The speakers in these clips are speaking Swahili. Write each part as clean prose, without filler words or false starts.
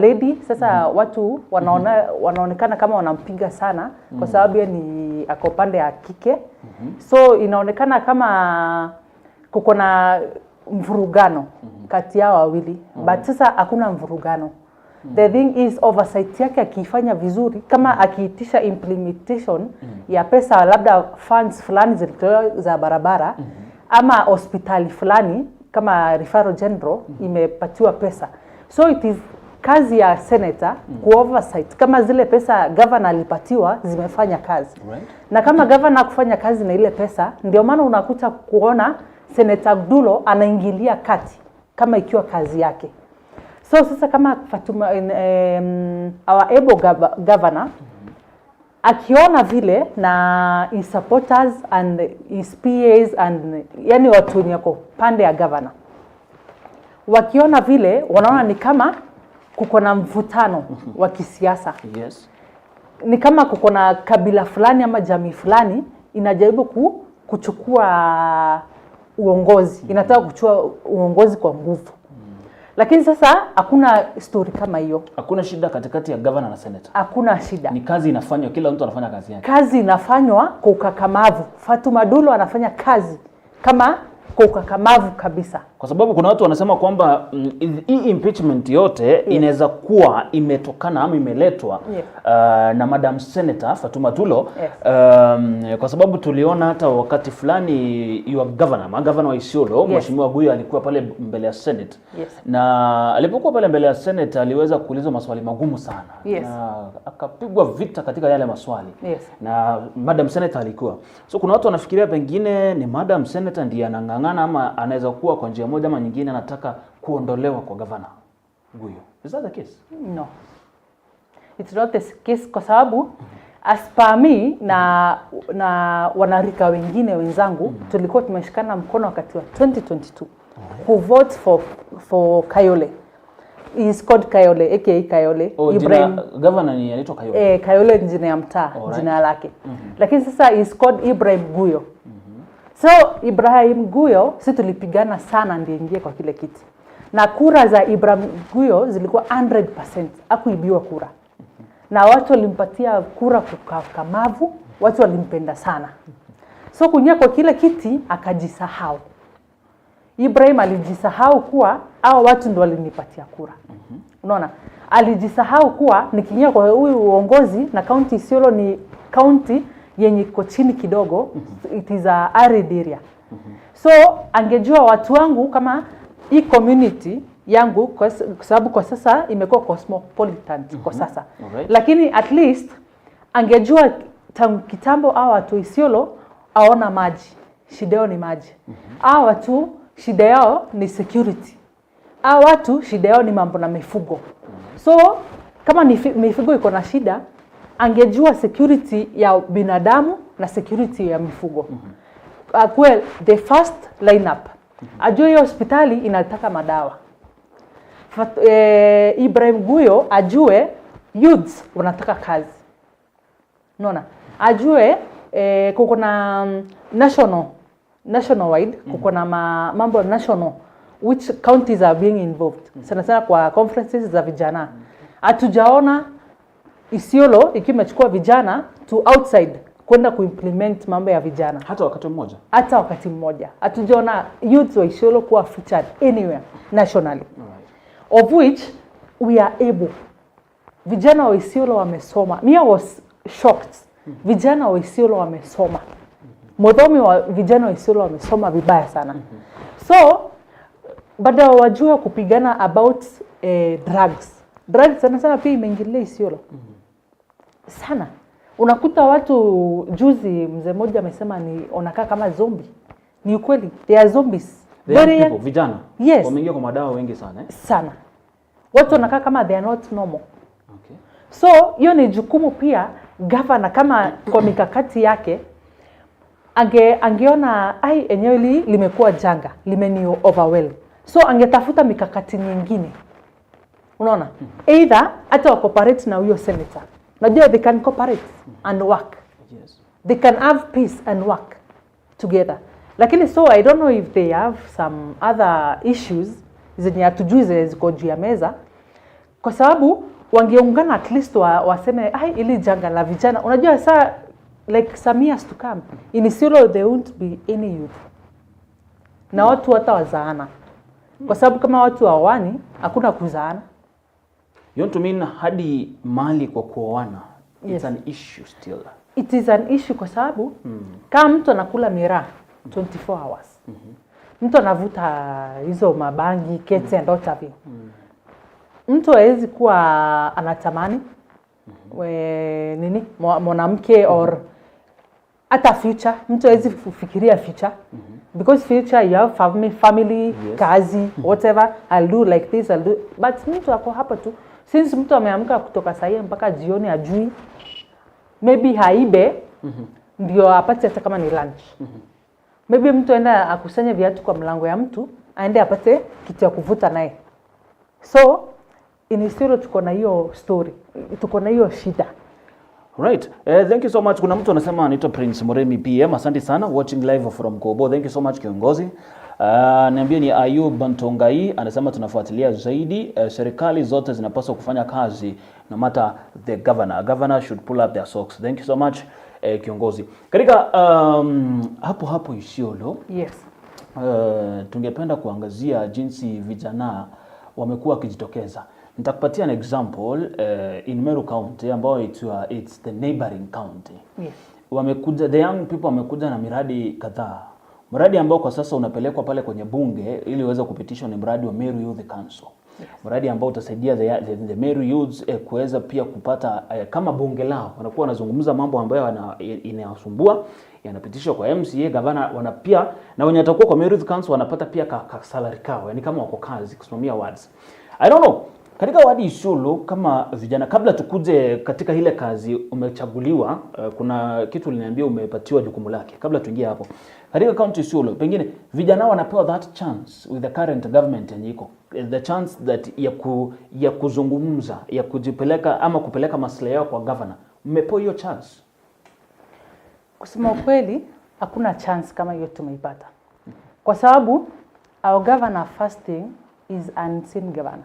Lady sasa watu wanaona, wanaonekana kama wanampiga sana kwa sababu yeye ni ako pande ya kike. So inaonekana kama kuko na mvurugano kati yao wawili, but sasa hakuna mvurugano. The thing is, oversight yake akiifanya vizuri, kama akiitisha implementation ya pesa, labda funds fulani zilitolewa za barabara ama hospitali fulani kama Referral General imepatiwa pesa, so it is kazi ya senator ku oversight kama zile pesa governor alipatiwa zimefanya kazi. Na kama governor kufanya kazi na ile pesa, ndio maana unakuta kuona Senator Dullo anaingilia kati kama ikiwa kazi yake. So sasa kama Fatuma, our able governor akiona vile na his supporters and his PAs and yani watu wenye wako pande ya governor wakiona vile, wanaona ni kama kuko na mvutano wa kisiasa, ni kama kuko na kabila fulani ama jamii fulani inajaribu kuchukua uongozi, inataka kuchukua uongozi kwa nguvu. Lakini sasa hakuna story kama hiyo. Hakuna shida katikati ya governor na senator. Hakuna shida. Ni kazi inafanywa, kila mtu anafanya kazi yake. Kazi inafanywa kwa ukakamavu. Fatuma Dullo anafanya kazi kama kwa ukakamavu kabisa. Kwa sababu kuna watu wanasema kwamba hii impeachment yote inaweza kuwa imetokana ama imeletwa na Madam Senator Fatuma Dullo, kwa sababu tuliona hata wakati fulani your governor, magavana wa Isiolo, Mheshimiwa Guyo, alikuwa pale mbele ya Senate na alipokuwa pale mbele ya Senate aliweza kuulizwa maswali magumu sana na akapigwa vita katika yale maswali na Madam Senator alikuwa. So kuna watu wanafikiria pengine ni Madam Senator ndiye anang'ang'ana ama anaweza kuwa kwa njia moja ama nyingine anataka kuondolewa kwa gavana Guyo. Is that the case? No. It's not the case kwa sababu as per me na wanarika wengine wenzangu, tulikuwa tumeshikana mkono wakati wa 2022 who vote for Kayole. He is called Kayole, aka Kayole. Oh, Ibrahim. jina governor ni anaitwa Kayole. Eh, Kayole ni jina ya mtaa, jina lake. Lakini sasa is called Ibrahim Guyo. So Ibrahim Guyo, si tulipigana sana ndiye ingie kwa kile kiti. Na kura za Ibrahim Guyo zilikuwa 100%, hakuibiwa kura. Na watu walimpatia kura kwa ukakamavu, watu walimpenda sana. So kuingia kwa kile kiti akajisahau. Ibrahim alijisahau kuwa hao watu ndo walinipatia kura. Unaona? Alijisahau kuwa nikiingia kwa huyu uongozi, na kaunti Isiolo ni kaunti yenye iko chini kidogo, it is a arid area. So angejua watu wangu kama hii community yangu, kwa sababu kwa sasa imekuwa cosmopolitan kwa sasa. Lakini at least angejua tangu kitambo hao watu Isiolo aona maji, shida yao ni maji. Hao watu shida yao ni security. Hao watu shida yao ni mambo na mifugo. So kama ni mifugo iko na shida, angejua security ya binadamu na security ya mifugo. Akuwe the first lineup. Ajue hiyo hospitali inataka madawa. Ibrahim Guyo ajue youths wanataka kazi. Unaona? Ajue kuko na national wide, kuko na mambo national which counties are being involved. Sana sana kwa conferences za vijana. Hatujaona Isiolo ikiwa imechukua vijana to outside kwenda kuimplement mambo ya vijana. Hata wakati mmoja. Hata wakati mmoja. Hatujaona youth wa Isiolo kuwa featured anywhere nationally. Of which we are able. Vijana wa Isiolo wamesoma. Me, I was shocked. Vijana wa Isiolo wamesoma. Modhomi wa vijana wa Isiolo wamesoma vibaya sana. So baada ya wajua kupigana about drugs. Drugs sana sana pia imeingilia Isiolo sana. Unakuta watu, juzi mzee mmoja amesema ni wanakaa kama zombie. Ni ukweli, they are zombies. The young Very young people, vijana Yes. wameingia kwa madawa wengi sana, eh? Sana. Watu wanakaa kama they are not normal. So hiyo ni jukumu pia gavana, kama kwa mikakati yake angeona ai, eneo hili limekuwa janga, limeni overwhelm. So angetafuta mikakati nyingine. Unaona? Either hata wa cooperate na huyo senator. Najua they can cooperate and work. They can have peace and work together. Lakini so I don't know if they have some other issues zenye hatujui zenye ziko juu ya meza, kwa Kwa sababu wangeungana at least waseme, ai, ili janga la vijana, unajua saa like some years to come in Isiolo there won't be any youth na watu hata wazaana, kwa sababu kama watu hawani, hakuna kuzaana. You want to mean hadi mali kwa kuoana, it's Yes. an issue still? It is an issue kwa sababu kama mtu anakula miraa 24 hours, mtu anavuta hizo mabangi, kete and what have you, mtu hawezi kuwa anatamani nini, mwanamke or hata future. Mtu hawezi fikiria future because future you have family, kazi, whatever, I'll do like this, I'll do, but mtu ako hapa tu. Since mtu ameamka kutoka sahii mpaka jioni, ajui, maybe haibe ndio apate hata kama ni lunch. Maybe mtu aende akusanye viatu kwa mlango ya mtu, aende apate kitu ya kuvuta naye. So in Isiolo tuko na hiyo story, tuko na hiyo shida. Right. Thank you so much. Kuna mtu anasema anaitwa Prince Moremi PM. Asante sana, watching live from Kobo. Thank you so much, kiongozi. Niambie ni Ayub Bantongai anasema tunafuatilia zaidi. Serikali zote zinapaswa kufanya kazi no matter the governor. Governor should pull up their socks. Thank you so much, kiongozi. Katika hapo hapo Isiolo, tungependa kuangazia jinsi vijana wamekuwa wakijitokeza. Nitakupatia an example in Meru County ambayo it's the neighboring county. Wamekuja, the young people wamekuja na miradi kadhaa. Mradi ambao kwa sasa unapelekwa pale kwenye bunge ili uweze kupitishwa ni mradi wa Meru Youth Council. Mradi ambao utasaidia the Meru youths kuweza pia kupata kama bunge lao, wanakuwa wanazungumza mambo ambayo inawasumbua, yanapitishwa kwa MCA, gavana, wana pia na wenye watakuwa kwa Meru Youth Council wanapata pia ka salary kao, yani kama wako kazi kusimamia wards. I don't know. Katika wadi Isiolo kama vijana, kabla tukuje katika ile kazi umechaguliwa, kuna kitu uliniambia umepatiwa jukumu lake. Kabla tuingie hapo, katika county Isiolo, pengine vijana wanapewa that chance with the current government yenye iko, the chance that ya kuzungumza, ya kujipeleka ama kupeleka maslahi yao kwa governor, mmepewa hiyo chance? Kusema ukweli, hakuna chance kama hiyo tumeipata, kwa sababu our governor, first thing, is unseen governor.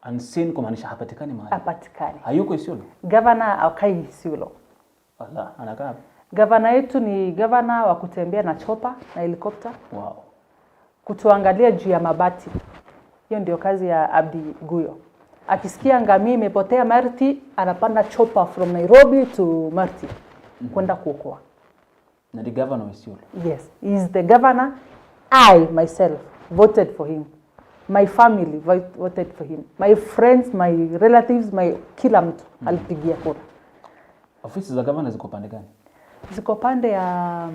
Unseen kumaanisha hapatikani mahali? Hapatikani. Hayuko Isiolo? Governor akai Isiolo. Ala, anakaa wapi? Governor yetu ni governor wa kutembea na chopper na helicopter, kutuangalia juu ya mabati. Hiyo ndio kazi ya Abdi Guyo. Akisikia ngamia imepotea Marti, anapanda chopper from Nairobi to Marti kwenda kuokoa. Na ni governor wa Isiolo? Yes, he is the governor. I myself voted for him. My family voted for him. My friends, my relatives, my kila mtu alipigia kura. Ofisi za governor ziko pande gani? Ziko pande ya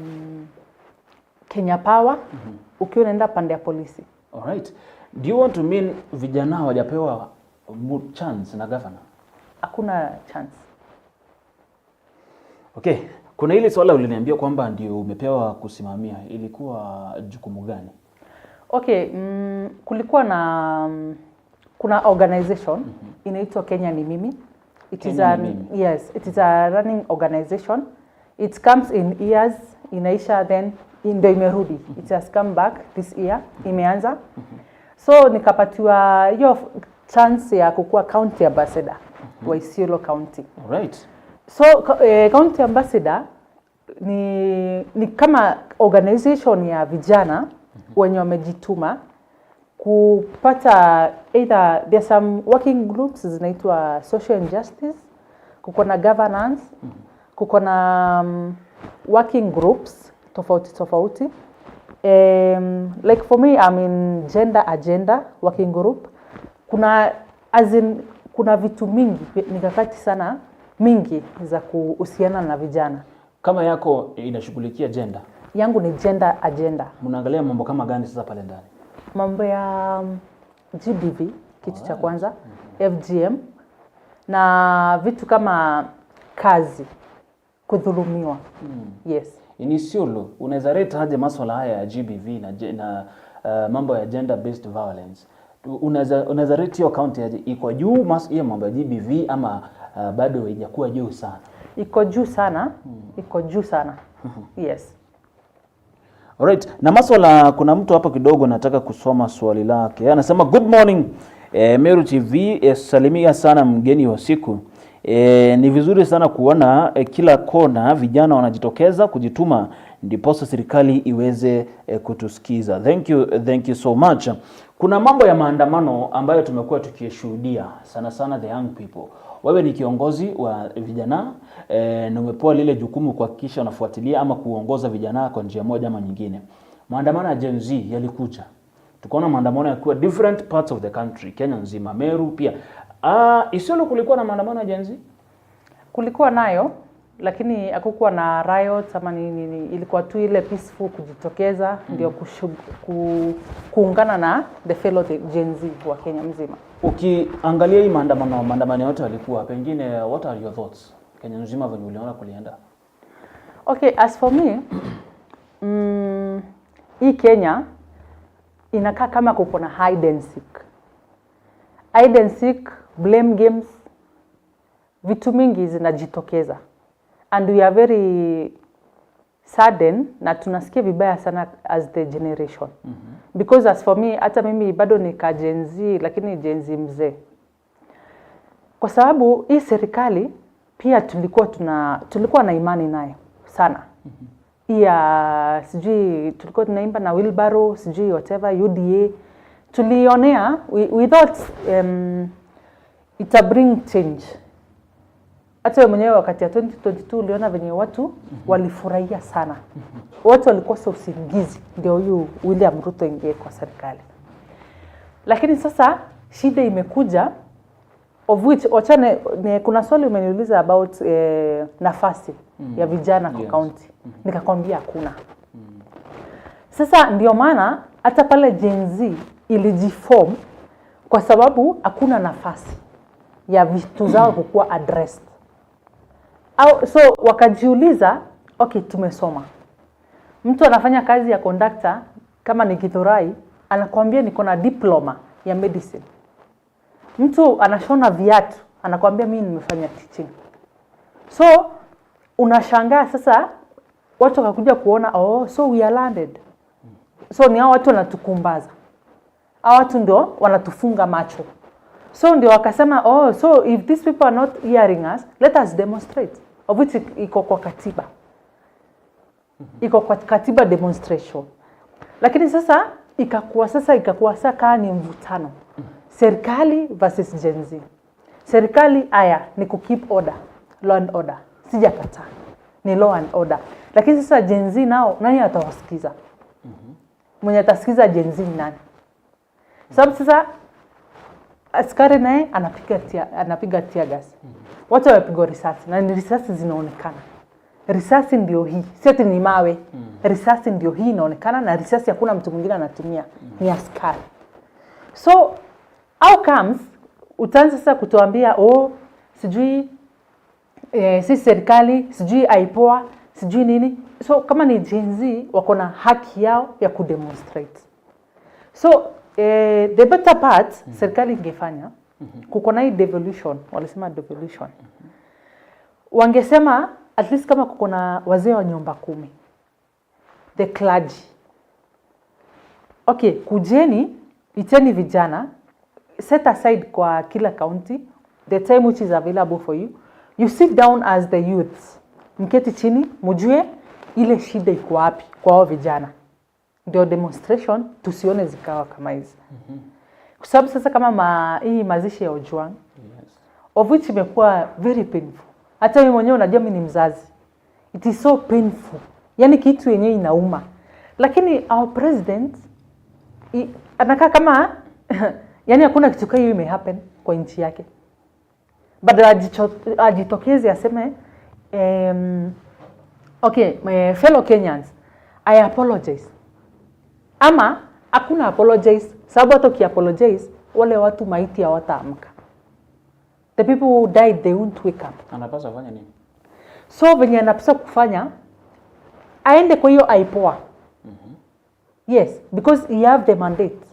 Kenya Power, ukiwa unaenda pande ya polisi. Alright. Do you want to mean vijana hawajapewa chance na governor? Hakuna chance. Okay. Kuna ile swala uliniambia kwamba ndio umepewa kusimamia, ilikuwa jukumu gani? Okay, kulikuwa na kuna organization inaitwa Kenya ni Mimi. It is Kenya an, ni Mimi. Yes, it is a running organization. It comes in years, inaisha, then ndio imerudi. It has come back this year, imeanza. So nikapatiwa hiyo chance ya kukuwa county ambassador wa Isiolo County. Alright. So county ambassador ni kama organization ya vijana wenye wamejituma kupata either there are some working groups zinaitwa social injustice, kuko na governance, kuko na working groups tofauti tofauti. Like for me, I'm in gender agenda working group. Kuna, as in, kuna vitu mingi, mikakati sana mingi za kuhusiana na vijana. Kama yako inashughulikia gender? Yangu ni gender agenda. Mnaangalia mambo kama gani sasa pale ndani? Mambo ya GBV, kitu cha kwanza, FGM na vitu kama kazi, kudhulumiwa. Yes. In Isiolo unaweza rate aje maswala haya ya GBV na mambo ya gender based violence? Unaweza rate hiyo county aje? Iko juu hiyo mambo ya GBV ama bado haijakuwa juu sana? Iko juu sana, iko juu sana. Yes. Alright, na maswala, kuna mtu hapa kidogo nataka kusoma swali lake. Anasema, "Good morning. Meru TV, salimia sana mgeni wa siku. Ni vizuri sana kuona kila kona vijana wanajitokeza kujituma ndiposa serikali iweze kutusikiza. Thank you, thank you so much. Kuna mambo ya maandamano ambayo tumekuwa tukishuhudia sana sana the young people. Wewe ni kiongozi wa vijana na umepewa lile jukumu kuhakikisha unafuatilia ama kuongoza vijana kwa njia moja ama nyingine. Maandamano ya Gen Z yalikuja, tukaona maandamano yakiwa different parts of the country, Kenya nzima, Meru pia. Isiolo kulikuwa na maandamano ya Gen Z? Kulikuwa nayo, lakini hakukuwa na riots ama nini nini, ilikuwa tu ile peaceful kujitokeza ndio kuungana na the fellow the Gen Z wa Kenya mzima. Ukiangalia hii maandamano yote yalikuwa, pengine what are your thoughts? Kenya nzima venye uliona kulienda. Okay, as for me, hii Kenya inakaa kama kuko na hide and seek. Hide and seek, blame games, vitu mingi zinajitokeza and we are very saddened na tunasikia vibaya sana as the generation because as for me, hata mimi bado ni ka Gen Z, lakini Gen Z mzee, kwa sababu hii serikali pia tulikuwa na imani nayo sana hii ya sijui tulikuwa tunaimba na wheelbarrow, sijui whatever UDA tulionea, we thought ita bring change. Hata wewe mwenyewe wakati ya 2022 uliona venye watu walifurahia sana, watu walikosa usingizi ndio huyu William Ruto ingie kwa serikali. Lakini sasa shida imekuja, of which wachane ne, kuna swali umeniuliza about nafasi ya vijana kwa county, nikakwambia hakuna. Sasa ndio maana hata pale Gen Z ilijiform, kwa sababu hakuna nafasi ya vitu zao kukuwa addressed. Au, so wakajiuliza, okay, tumesoma. Mtu anafanya kazi ya conductor kama ni Githurai, anakuambia niko na diploma ya medicine. Mtu anashona viatu, anakuambia mimi nimefanya teaching. So unashangaa sasa watu wakakuja kuona, oh, so we are landed. So ni hao watu wanatukumbaza, hao watu ndio wanatufunga macho. So ndio wakasema, oh, so if these people are not hearing us, let us demonstrate, of which iko kwa katiba, iko kwa katiba demonstration. Lakini sasa ikakuwa kaa ni mvutano, serikali versus Gen Z. Serikali aya ni ku keep order, law and order, sijakataa, ni law and order. Lakini sasa Gen Z nao nani atawasikiza? Mwenye atasikiza Gen Z ni nani? Sababu sasa askari naye anapiga tear gas. Watu wamepigwa risasi na ni risasi zinaonekana. Risasi ndio hii, si ati ni mawe. Risasi ndio hii inaonekana, na risasi hakuna mtu mwingine anatumia, ni askari. So how comes utaanza sasa kutuambia, oh, sijui si serikali, sijui IPOA, sijui nini. So kama ni Gen Z wako na haki yao ya kudemonstrate. So the better part serikali ingefanya, kuko na hii devolution, walisema devolution, wangesema at least kama kuko na wazee wa nyumba kumi, the clergy, okay, kujeni, iteni vijana, set aside kwa kila county the time which is available for you, you sit down as the youths, mketi chini mjue ile shida iko wapi kwa hao vijana, ndio demonstration tusione zikawa kama hizi, kwa sababu sasa kama hii mazishi ya Ojwang, of which imekuwa very painful. Hata mimi mwenyewe, unajua mimi ni mzazi, it is so painful, yaani kitu yenyewe inauma, lakini our president anakaa kama yani hakuna kitu kama hiyo imehappen kwa nchi yake, badala ajitokeze aseme, okay, my fellow Kenyans, I apologize, ama hakuna apologize, sababu hata ukiapologize wale watu maiti hawataamka. The people who died, they won't wake up. Anapaswa kufanya nini? So venye anapaswa kufanya, aende kwa hiyo IPOA. Yes, because he have the mandate.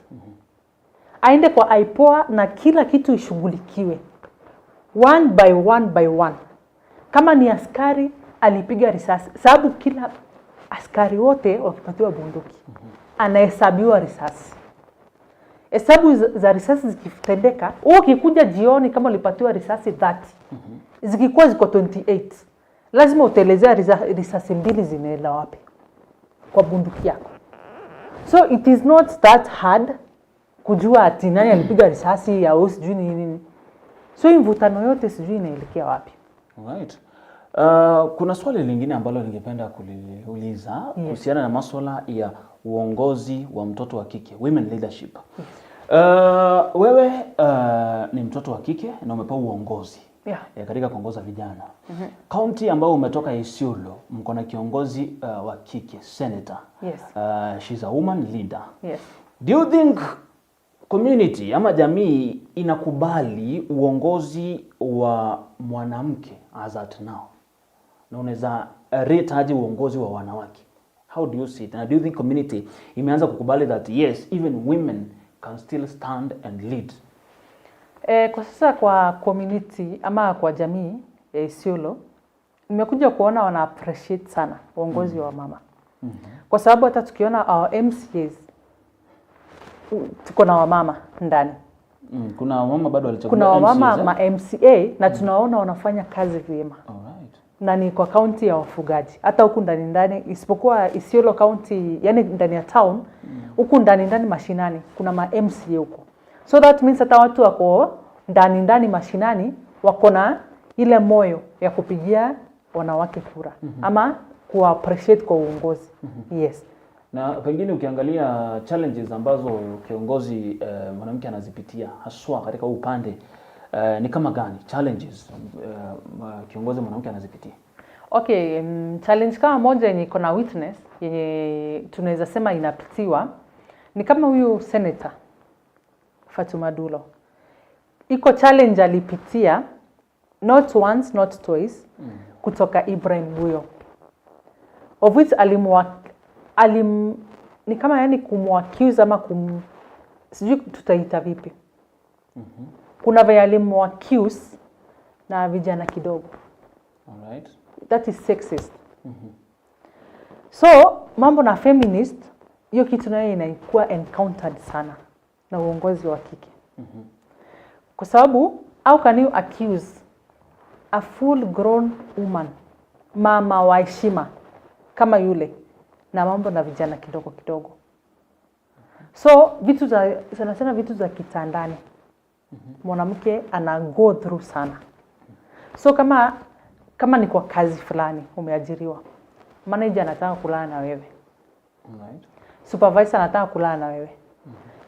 Aende kwa IPOA na kila kitu ishughulikiwe one by one by one. Kama ni askari alipiga risasi, sababu kila askari wote wakipatiwa bunduki anahesabiwa risasi. Hesabu za risasi zikitendeka, wewe ukikuja jioni kama ulipatiwa risasi 30, zikikuwa ziko 28, lazima utaelezea risasi mbili zinaenda wapi kwa bunduki yako. So it is not that hard kujua ati nani alipiga risasi au sijui nini nini. So hii mvutano yote sijui inaelekea wapi. Right. Kuna swali lingine ambalo ningependa kuliuliza kuhusiana na maswala ya uongozi wa mtoto wa kike, women leadership. Wewe ni mtoto wa kike na umepewa uongozi katika kuongoza vijana. Kaunti ambayo umetoka, Isiolo, mko na kiongozi wa kike, senator. She's a woman leader. Do you think community ama jamii inakubali uongozi wa mwanamke as at now? Na unaweza rate aje uongozi wa wanawake? How do you see it? And do you think community imeanza kukubali that yes, even women can still stand and lead? Kwa sasa kwa community ama kwa jamii ya Isiolo nimekuja kuona wana appreciate sana uongozi wa mama, kwa sababu hata tukiona our MCAs, tuko na wamama ndani. Kuna wamama bado walichaguliwa Kuna wamama MCAs, eh? Ma MCA na tunaona wanafanya kazi vyema na ni kwa kaunti ya wafugaji, hata huku ndani ndani, isipokuwa Isiolo County, yani ndani ya town, huku ndani ndani mashinani kuna ma MCA huko, so that means hata watu wako ndani ndani mashinani wako na ile moyo ya kupigia wanawake kura ama kuwa appreciate kwa uongozi. Yes. Na pengine ukiangalia challenges ambazo kiongozi mwanamke anazipitia haswa katika huu upande, ni kama gani challenges kiongozi mwanamke anazipitia? Okay, challenge kama moja yenye iko na witness yenye tunaweza sema inapitiwa ni kama huyu Senator Fatuma Dulo. Iko challenge alipitia not once, not twice, kutoka Ibrahim Guyo, of which ni kama yani kumwaccuse ama sijui tutaita vipi. Kuna vile alimuaccuse na vijana kidogo. That is sexist. So mambo na feminist, hiyo kitu nayo inakuwa encountered sana na uongozi wa kike, kwa sababu how can you accuse a full grown woman, mama wa heshima kama yule, na mambo na vijana kidogo kidogo? So vitu za sana sana, vitu za kitandani, mwanamke ana go through sana. So kama ni kwa kazi fulani umeajiriwa, manager anataka kulala na wewe, supervisor anataka kulala na wewe,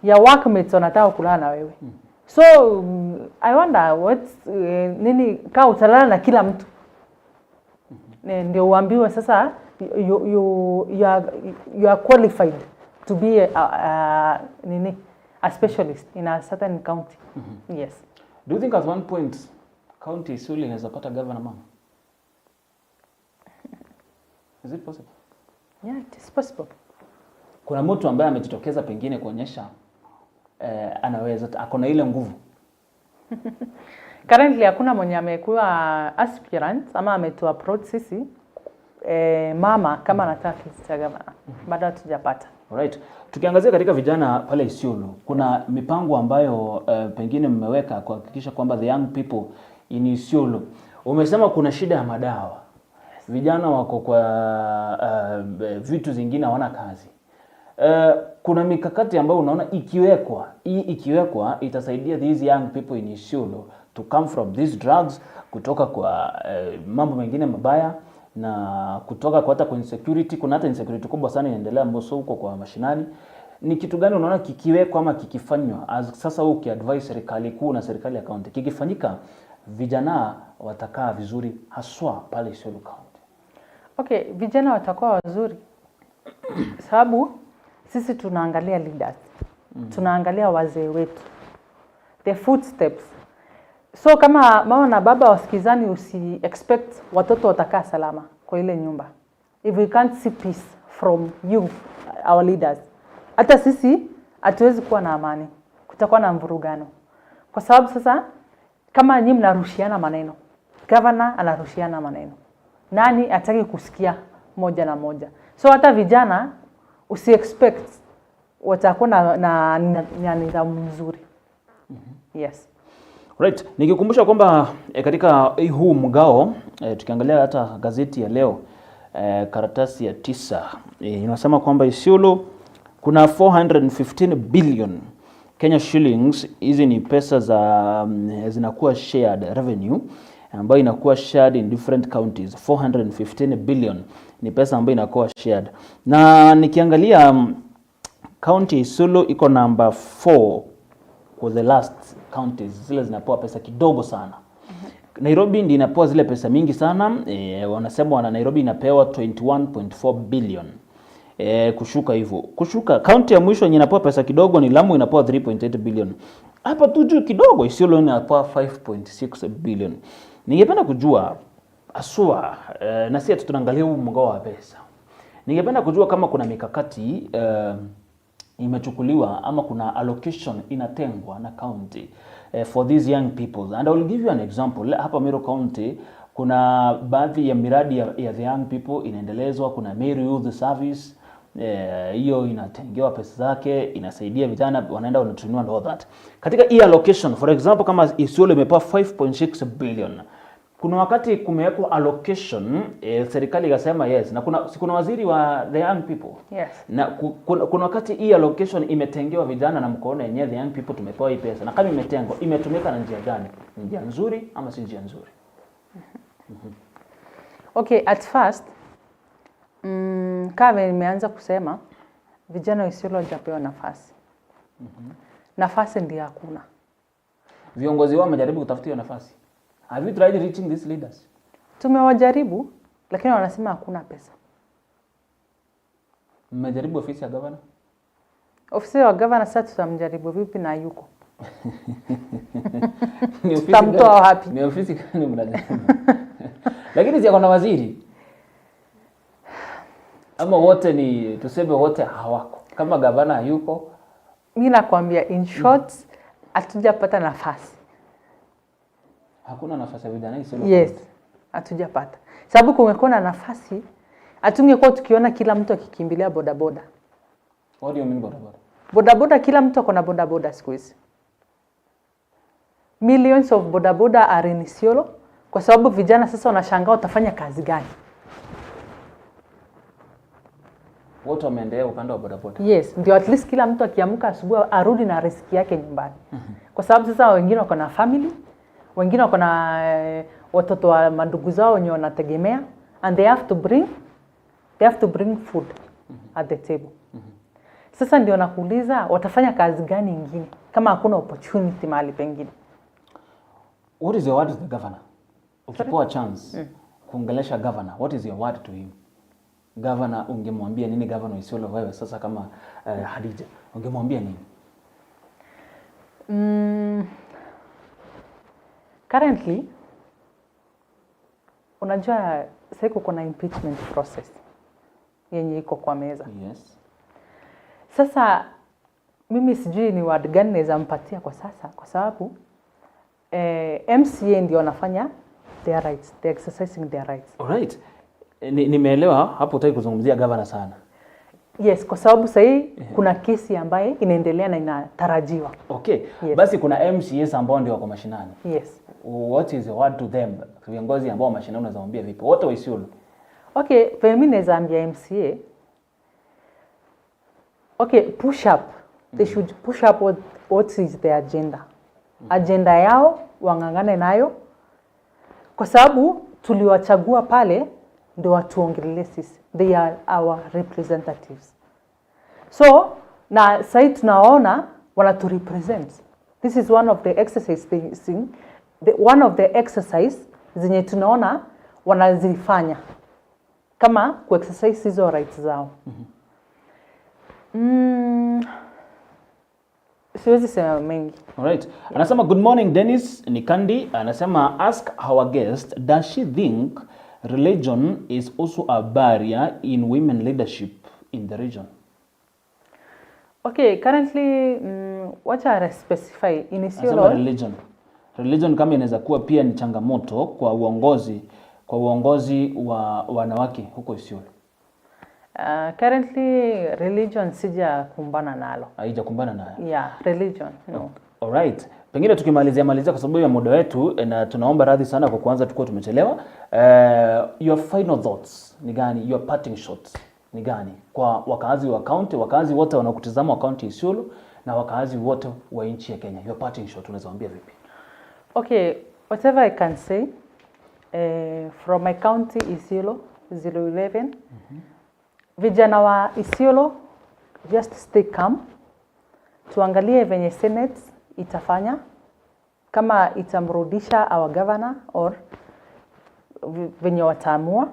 ya workmates wanataka kulala na wewe. So I wonder what, nini kaa utalala na kila mtu ndio uambiwe sasa you are qualified to be a nini, a specialist in a certain county. Yes. Do you think at one point county Isiolo inaweza pata governor mama? Is it possible? Yeah, it is possible. Kuna mtu ambaye amejitokeza pengine kuonyesha anaweza, ako na ile nguvu? Currently hakuna mwenye amekuwa aspirant ama ametu approach sisi, mama kama anataka kiti cha gavana, bado hatujapata. Alright. Tukiangazia katika vijana pale Isiolo, kuna mipango ambayo pengine mmeweka kuhakikisha kwamba the young people in Isiolo, umesema kuna shida ya madawa, vijana wako kwa vitu zingine, hawana kazi. Kuna mikakati ambayo unaona ikiwekwa, hii ikiwekwa itasaidia these young people in Isiolo to come from these drugs, kutoka kwa mambo mengine mabaya na kutoka kwa hata kwa insecurity? Kuna hata insecurity kubwa sana inaendelea Mboso huko kwa mashinani. Ni kitu gani unaona kikiwekwa ama kikifanywa, as sasa wewe ukiadvise serikali kuu na serikali ya county, kikifanyika vijana watakaa vizuri haswa pale Isiolo County? Okay, vijana watakuwa wazuri sababu sisi tunaangalia leaders, tunaangalia wazee wetu, the footsteps. So kama mama na baba wasikizani, usi expect watoto watakaa salama kwa ile nyumba. If we can't see peace from you, our leaders, hata sisi hatuwezi kuwa na amani, kutakuwa na mvurugano, kwa sababu sasa kama nyinyi mnarushiana maneno, governor anarushiana maneno, nani hataki kusikia moja na moja. So hata vijana usi expect Watakuwa na nidhamu nzuri. Yes. Right. Nikikumbusha kwamba katika huu mgao, tukiangalia hata gazeti ya leo, karatasi ya 9, inasema kwamba Isiolo kuna 415 billion Kenya shillings. Hizi ni pesa za zinakuwa shared revenue ambayo inakuwa shared in different counties. 415 billion ni pesa ambayo inakuwa shared, na nikiangalia county ya Isiolo iko number 4 for the last counties zile zinapewa pesa kidogo sana. Nairobi ndi inapewa zile pesa mingi sana. Wanasema wana Nairobi inapewa 21.4 billion. Kushuka hivyo. Kushuka, county ya mwisho yenye inapewa pesa kidogo ni Lamu, inapewa 3.8 billion. Hapa tu juu kidogo Isiolo inapewa 5.6 billion. Ningependa kujua aswa, na si ati tunaangalia huu mgao wa pesa. Ningependa kujua kama kuna mikakati imechukuliwa ama kuna allocation inatengwa na county for these young people. And I will give you an example. Hapa Meru County kuna baadhi ya miradi ya the young people inaendelezwa. Kuna Meru Youth Service, hiyo inatengewa pesa zake, inasaidia vijana, wanaenda wanatrainiwa and all that. Katika hii allocation, for example, kama Isiolo imepewa 5.6 billion, kuna wakati kumewekwa allocation, serikali ikasema yes, na kuna si kuna waziri wa the young people? Yes. Na kuna wakati hii allocation imetengewa vijana na mkoona yenyewe the young people tumepewa hii pesa, na kama imetengwa, imetumika na njia gani? Ni njia nzuri ama si njia nzuri? Okay, at first, kama vile nimeanza kusema, vijana wa Isiolo hawajapewa nafasi. Nafasi ndio hakuna. Viongozi wao wamejaribu kutafuta hiyo nafasi? Have you tried reaching these leaders? Tumewajaribu, lakini wanasema hakuna pesa. Mmejaribu ofisi ya governor? Ofisi wa gavana sasa tutamjaribu vipi na yuko? Ni ofisi Tutamtoa wapi? Ni ofisi gani mnajaribu? Lakini si ako na waziri? Ama wote ni tuseme wote hawako? Kama gavana hayuko? Mi nakwambia, in short, hatujapata nafasi. Hakuna nafasi ya vijana Isiolo? Yes, hatujapata. Sababu kungekuwa na nafasi, hatungekuwa tukiona kila mtu akikimbilia bodaboda. What do you mean bodaboda? Bodaboda, kila mtu ako na bodaboda siku hizi. Millions of bodaboda are in Isiolo kwa sababu vijana sasa wanashangaa watafanya kazi gani. Wote wameendelea upande wa bodaboda. Yes, ndio at least kila mtu akiamka asubuhi arudi na riski yake nyumbani. Kwa sababu sasa wengine wako na family, wengine wako na watoto wa mandugu zao wenye wanategemea, and they have to bring food at the table. Sasa ndio nakuuliza, watafanya kazi gani ingine kama hakuna opportunity mahali pengine? What is your word to the governor? Ukipewa chance kuongelesha governor, what is your word to him? Governor, ungemwambia nini governor Isiolo wewe sasa kama Hadija? Ungemwambia nini? Currently, unajua sasa kuko na impeachment process yenye iko kwa meza. Sasa mimi sijui ni word gani naweza mpatia kwa sasa, kwa sababu MCA ndio wanafanya their rights, they're exercising their rights. Alright. Nimeelewa hapo hutaki kuzungumzia governor sana. Yes, kwa sababu sahii kuna kesi ambaye inaendelea na inatarajiwa. Okay. Yes. Basi kuna MCAs ambao ndio wako mashinani. Yes. What is the word to them? Viongozi ambao mashinani unaweza waambia vipi? Wote wa Isiolo. Okay, penye mimi naweza ambia MCA, okay, push up. They should push up what is their agenda. Agenda yao wang'ang'ane nayo, kwa sababu tuliwachagua pale ndio watuongelee sisi. They are our representatives. So na sahii tunaona wanatu represent. This is one of the exercise thing, one of the exercise zenye tunaona wanazifanya kama kuexercise hizo rights zao. Siwezi sema mengi. Alright. Anasema, "Good morning, Dennis Nikandi." Anasema, "Ask our guest, does she think religion is also a barrier in women leadership in the region?" Okay, currently, wacha I specify in Anasema Isiolo. religion. Religion kama inaweza kuwa pia ni changamoto kwa uongozi wa wanawake huko Isiolo. Currently religion sijakumbana nalo. Haijakumbana nayo. Yeah, religion, no. Alright. Pengine tukimalizia malizia kwa sababu ya muda wetu, na tunaomba radhi sana kwa kuanza tukuwa tumechelewa. Your final thoughts ni gani? Your parting shots ni gani kwa wakazi wa county, wakazi wote wanaokutizama wa county Isiolo na wakazi wote wa nchi ya Kenya? Your parting shot unaweza waambia vipi? Okay, whatever I can say, from my county Isiolo 011, vijana wa Isiolo, just stay calm. Tuangalie venye Senate itafanya, kama itamrudisha our governor or venye wataamua.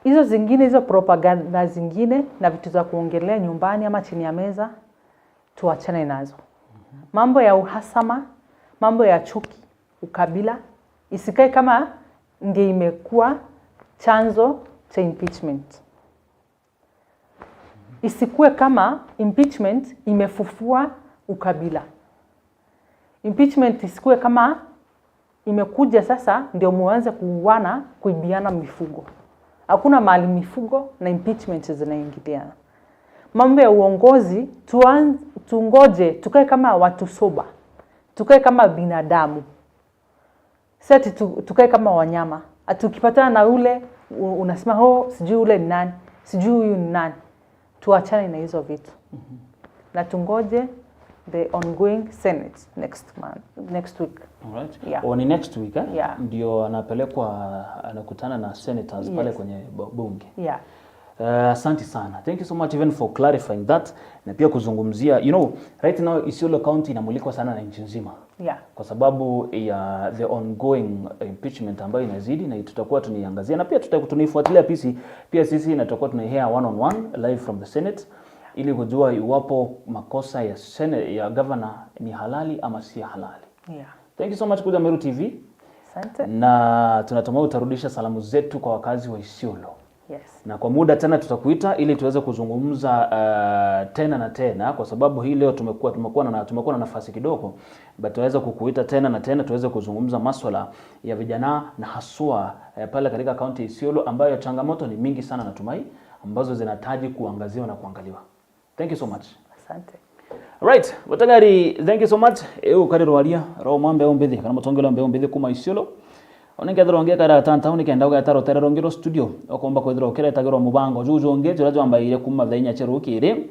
Hizo zingine, hizo propaganda zingine na vitu za kuongelea nyumbani ama chini ya meza, tuachane nazo. Mambo ya uhasama, mambo ya chuki, ukabila, isikae kama ndiye imekuwa chanzo cha impeachment. Isikuwe kama impeachment imefufua ukabila. Impeachment isikuwe kama imekuja sasa ndio muanze kuuana, kuibiana mifugo. Hakuna mahali mifugo na impeachment zinaingiliana. Mambo ya uongozi tungoje, tukae kama watu sober, tukae kama binadamu, si ati tukae kama wanyama. Ati ukipatana na ule unasema, "Oh, sijui ule ni nani, sijui huyu ni nani." Tuachane na hizo vitu na tungoje the ongoing Senate next month, next week. Alright. Yeah. Oh, ni next week, eh? Yeah. Ndio anapelekwa, anakutana na senators pale kwenye bunge. Yeah. Asante sana. Thank you so much even for clarifying that na pia kuzungumzia, right now Isiolo County inamulikwa sana na nchi nzima kwa sababu ya the ongoing impeachment ambayo inazidi na tutakuwa tunaiangazia na pia tunaifuatilia pia sisi na tutakuwa tunaihear one on one live from the Senate ili kujua iwapo makosa ya Senate, ya governor ni halali ama si halali. Thank you so much kuja Meru TV Asante. Na tunatumai utarudisha salamu zetu kwa wakazi wa Isiolo. Yes. Na kwa muda tena tutakuita ili tuweze kuzungumza tena na tena, kwa sababu hii leo tumekuwa na nafasi kidogo, but tuweze kukuita tena na tena tuweze kuzungumza maswala ya vijana na haswa pale katika kaunti ya Isiolo ambayo changamoto ni mingi sana, natumai ambazo zinahitaji kuangaziwa na kuangaliwa. Thank you so much. Asante. Right, watagari, thank you so much. Eu karirwaria ro mwambe umbithi kana mutongelo mbe umbithi kuma Isiolo. Onekethirwo ngikara town kenda ugetara uterero ngiro studio okomba kwithirwo ukiretagirwo mubango juju ungi juria jwambaire kuma thaa 4 cia rukiri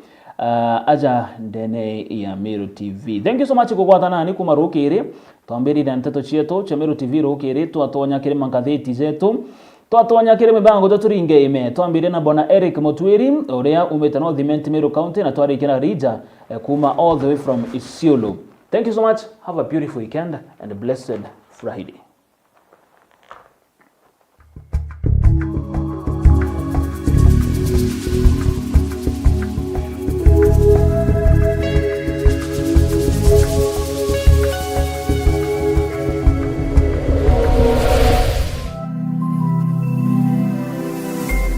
aja ndene ya Meru TV. Thank you so much kugwatana ni kuma rukiri twambirire nteto cietu cia Meru TV rukiri, twatonya kiri mangatheti zetu, twatonya kiri mibango tuturinge ime, twambire na bwana Eric Mutwiri uria umite North Imenti, Meru County, na twarikira Rija kuma all the way from Isiolo. Thank you so much. Have a beautiful weekend and a blessed Friday.